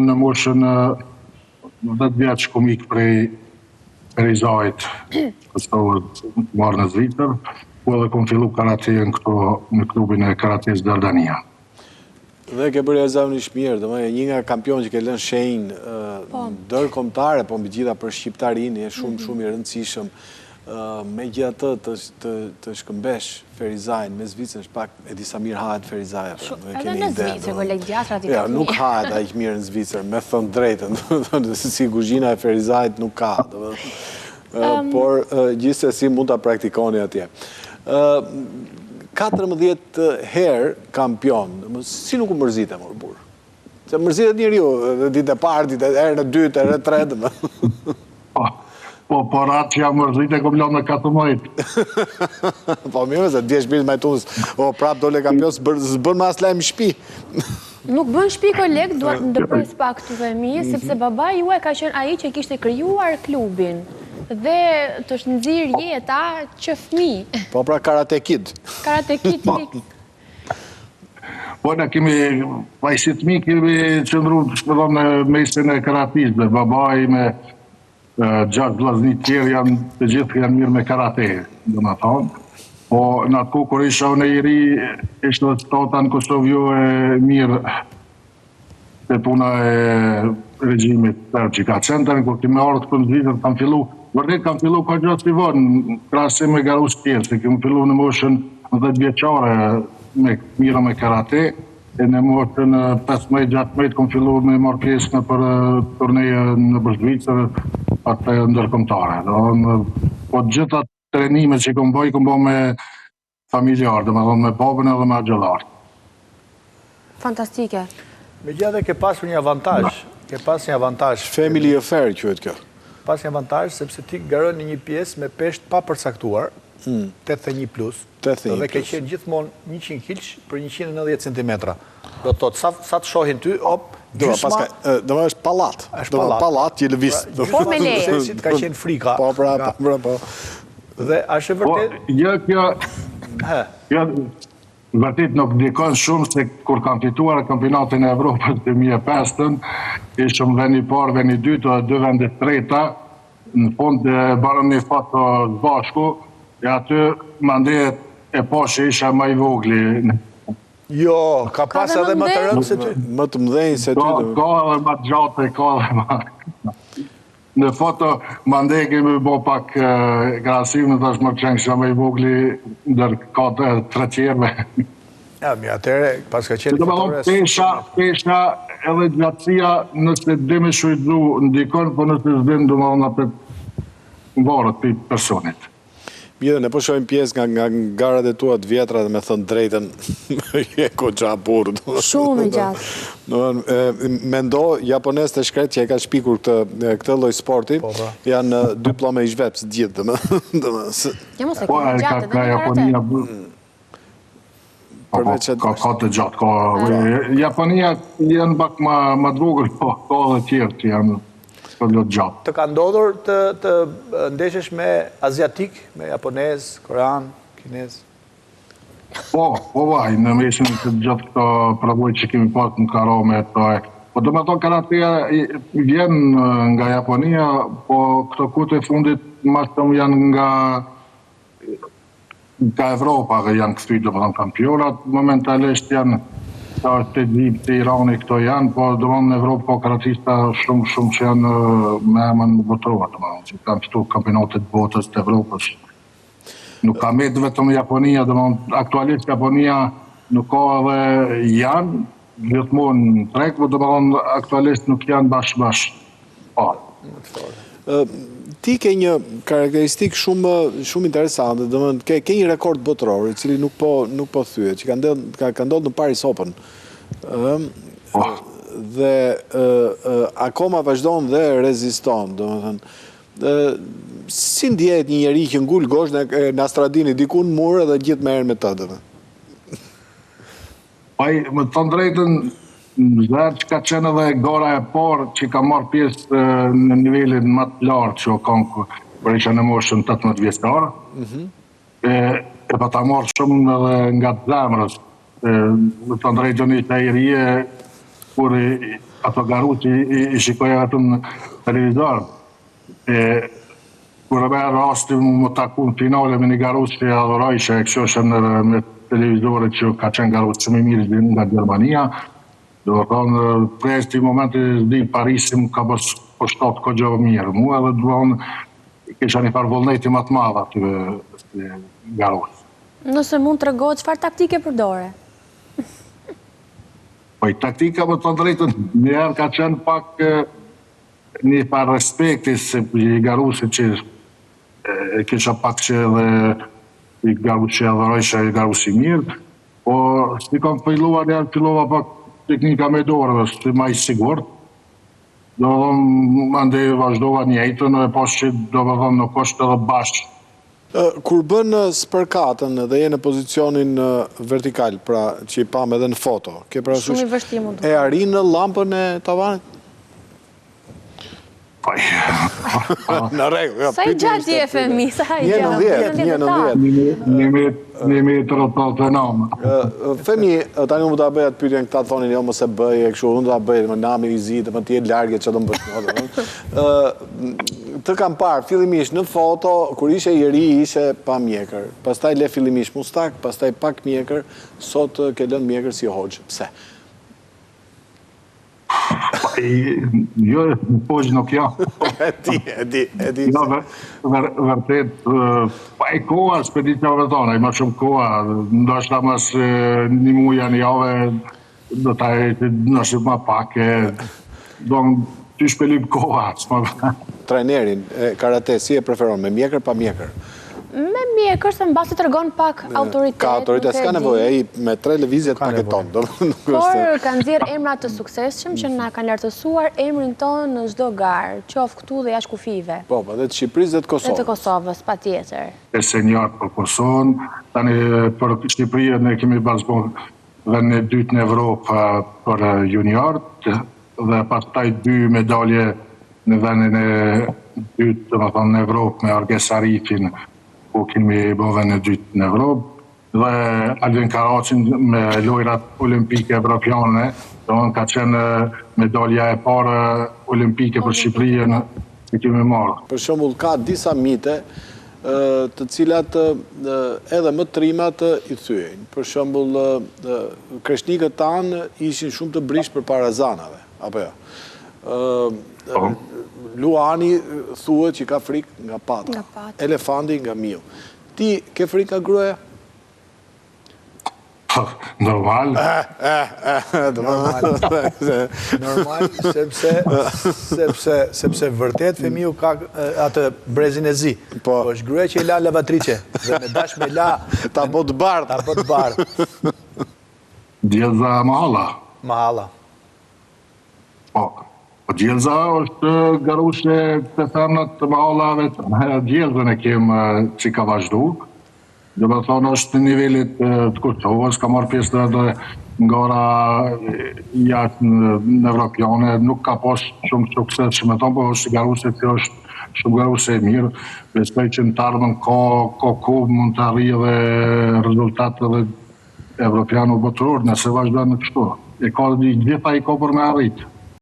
unë në moshën 10 vjeç kom ik prej Ferizajt, Kosovës, me ardh në Zvicër, ku edhe kom fillu karatenë këtu në klubin e karatesë Dardania. Dhe ke bërë jashtëzakonisht mirë, domethënë je një nga kampionët që ke lënë shenjë po. ndërkombëtare, po mbi të gjitha për shqiptarinë, je shumë mhm. shumë i rëndësishëm. Megjithatë të të të shkëmbesh Ferizajn me Zvicrën është pak e di sa mirë hahet Ferizaj apo nuk e keni ide. Edhe në Zvicër koleg gjasra ti ka. Nuk hahet aq mirë në Zvicër, me thënë të drejtën, domethënë si kuzhina e Ferizajt nuk ka, domethënë. Por gjithsesi mund ta praktikoni atje. 14 herë kampion, si nuk u mërzite mor burrë? Se mërzitet njeriu, dhe ditën e parë, ditën e herën e dytë, herën e tretë. Po, po, por atë që jam mërzit e kom lënë me 14. Po, mirë, se djesh mirë majtuns, o, prap dole kampion, s'bën më as lajm shpi. Nuk bën shpi koleg, dua të ndërpres pak të themi, mhm. sepse baba juaj ka qenë ai që kishte krijuar klubin dhe të është nxirë jeta që fmi. Po pra Karate Kid. Karate Kid, po. Po, ne kemi, prej si t'mi kemi qëndru, shpëdhon në mesin e karatistëve, babai me gjashtë vllazni tjerë janë, të gjithë janë marrë me karate, domethonë. Po, në atë kohë, kur isha unë i ri, ishte dhe situata në Kosovë jo e mirë te puna e regjimit serb që ka qenë, tani kur kemi ardhur këtu në Zvicër, kam fillu, vërtet kam fillu kogja si vonë, në krahasim me garues tjerë, se kemi fillu në moshën 10 vjeçare me merru me karate, e në moshën 15-16 kom fillu me marrë pjesë nëpër turneje nëpër Zvicër, atë ndërkombëtare. Do, po të gjitha trenimet që kom bo, i kom bo me familjar, domethonë me babën edhe me axhallarët. Fantastike. Megjithatë ke pasur një avantazh, ke pas një avantazh. Family affair quhet kjo. Pas një avantazh sepse ti garon në një pjesë me peshë të papërcaktuar, 81 plus, dhe ke qenë gjithmonë 100 kilç për 190 centimetra. Do të thotë, sa, sa të shohin ty, op, gjysma... Paska, do të është pallat. Është pallat. Pallat që lëviz. Pra, po me leje. Suksesit ka qenë frika. Po, pra, po, pra, po. Dhe është e po, vërtet... Po, jo, kjo... Kjo, vërtet nuk ndikon shumë se kur kam fituar kampionatin e Evropës 2005-ën, ishëm vend i parë, vend i dytë dhe dy vende të treta, në fund e barëm një foto së bashku, e aty mandej e pashë që isha ma i vogli. Jo, ka pas edhe më të rëndë se ty. Më të mëdhenj se ty. Ka edhe më të gjatë, ka edhe më... Në foto, mandej kemi bo pak krahasim, dhe tash më qenë më i vogli ndër katër, tre tjerëve. Ja, mirë, atëherë, pas ka qenë fitore... Pesha, pesha edhe gjatësia, nëse di me shfrytëzu, ndikon, po nëse s'din, domethonë, apet varet prej personit. Mirë, ne po shohim pjesë nga nga garat e tua të vjetra dhe me thënë drejtën je goxha burrë. Shumë i gjatë. Domethënë, mendo japonezët e shkretë që e kanë shpikur këtë këtë lloj sporti, po, po. janë dy pllome ish veps të gjithë, domethënë. Domethënë. Ja mos e po, ke gjatë edhe në karate. Po, po, ka, ka të gjatë, ka... Japonia janë pak ma, ma të vogël, po ka edhe tjerë që janë të të gjatë. Të ka ndodhur të, të ndeshesh me aziatik, me japonez, korean, kinez? Po, po vaj, në mesin të gjithë këto përvojë që kemi pas në karate, to e. Po domethonë karateja vjen nga Japonia, po këto kohët e fundit ma shumë janë nga Nga Evropa dhe janë kthy domethënë kampionat, momentalisht janë sa është Egjipti, Irani, këto janë, po domethënë në Evropë ka karatista shumë shumë që janë me emën botëror, domethënë që kanë fitu kampionatet e botës të Evropës. Nuk ka met vetëm Japonia, domethënë aktualisht Japonia nuk ka edhe janë gjithmonë në treg, po domethënë aktualisht nuk janë bash bash. Po. Ti ke një karakteristikë shumë shumë interesante, domethënë ke ke një rekord botëror i cili nuk po nuk po thyhet, që ka ndodhur ka, ka ndodhur në Paris Open. Ëm po. dhe ë akoma vazhdon dhe reziston, domethënë ë si ndjehet një njeri që ngul gozhdën e Nastradinit diku në mur edhe gjithë merren me të, domethënë. Ai, me të thënë drejtën, zërë që ka qenë edhe gara e parë që ka marrë pjesë në nivelin më të lartë që o kanë kur isha në moshën 18 vjeçare. Mm -hmm. E, e pata marrë shumë edhe nga të zemrës. E, me të thënë drejtën isha i ri e. Kur ato garues i shikoja vetëm në televizor. E kur e merr rasti mu m'u taku në finale me një garues që e adhurojsha e kqyrsha në me televizorit që ka qenë garues shumë i mirë nga Gjermania. Domethonë, prej atij momenti s'di Parisi më ka pas përshtat kogja mirë mua edhe domethonë kisha një farë vullneti ma të madh aty si garues. Nëse mund të tregohet çfarë taktike përdore? Po i taktika me thënë drejtën, njëherë ka qenë pak një farë respekti se i garusit që e kisha pak që edhe i garusit që adhurojsha i garusi mirë, po si kam filluar njëherë fillova pak teknika me dorë, si ma i sigurt, domethonë, mandej vazhdova njëjtën e pas që domethonë nuk është edhe bash Kur bën spërkatën dhe je në pozicionin vertikal, pra që i pamë edhe në foto, ke parasysh, Shumë i vështirë mund të e arrin në llampën e tavanit? Po. Në rregull, jo, Sa i gjatë je Femi, sa i gjatë? 1,90. Një metër e 89. Femi, tani unë do ta bëj atë pyetjen, këta thonin jo mos e bëj e kështu, unë do ta bëj, më nami i zi, më ti je larg e çfarë do më bësh mua, domethënë. Të kam parë fillimisht në foto, kur ishe i ri ishe pa mjekër, pastaj le fillimisht mustak, pastaj pak mjekër, sot ke lënë mjekër si hoxhë. Pse? Jo, hoxhë nuk jam. E di, e di, e di. Jo, vërtet, pa e koha, s'pe di ça me thonë, ma shumë koha, ndoshta mas një muaj a një jave, Do ta heqë ndoshta ma pak e do ty shpelim koha. Trajnerin e karate si e preferon me mjekër pa mjekër? Me mjekër se mbase tregon pak autoritet. Ka autoritet, s'ka nevojë, ai me tre lëvizje të paketon. Por ka nxjerrë emra të suksesshëm që na kanë lartësuar emrin tonë në çdo garë, qoftë këtu dhe jashtë kufijve. Po, po, dhe të Shqipërisë dhe të Kosovës. Dhe të Kosovës, patjetër. E senior për Kosovën, tani për Shqipërinë ne kemi pas bo vendin e dytë në Evropë për juniorët dhe pastaj dy medalje në vendin e dytë, domethënë në Evropë me Orges Arifin, ku kemi bo vendin e dytë në Evropë dhe Alvin Karacin me lojrat olimpike evropiane, domethënë ka qenë medalja e parë olimpike për Shqipërinë që kemi marrë. Për shembull, ka disa mite të cilat edhe më trimat i thyejnë. Për shembull, kreshnikët tanë ishin shumë të brishtë përpara zanave, apo jo? Po. Luani thuhet që ka frikë nga pata, elefanti nga miu. Ti ke frikë nga gruaja? Normal. Normal. Normal, sepse, sepse, sepse vërtet Femiu ka atë brezin e zi. Po. po është gruaja që e la lavatriçe dhe me dash me la ta bo të bardhë. Ta bo të bardhë. Diellza Mahalla. Mahalla. Po. Po Diellza është garushe te femnat të mahallave, Diellzën e kem që ka vazhdu. Domethonë është në nivelit të Kosovës, ka marrë pjesë edhe në gara jashtë në evropiane, nuk ka pas shumë sukses, që me thonë, po është garuse që është shumë garuse e mirë, besoj që në të ardhmen ka, ka kohë mund të arrijë edhe rezultat edhe evropian o botëror, nëse vazhdon në kështu. E ka gjitha i ka për me arritë.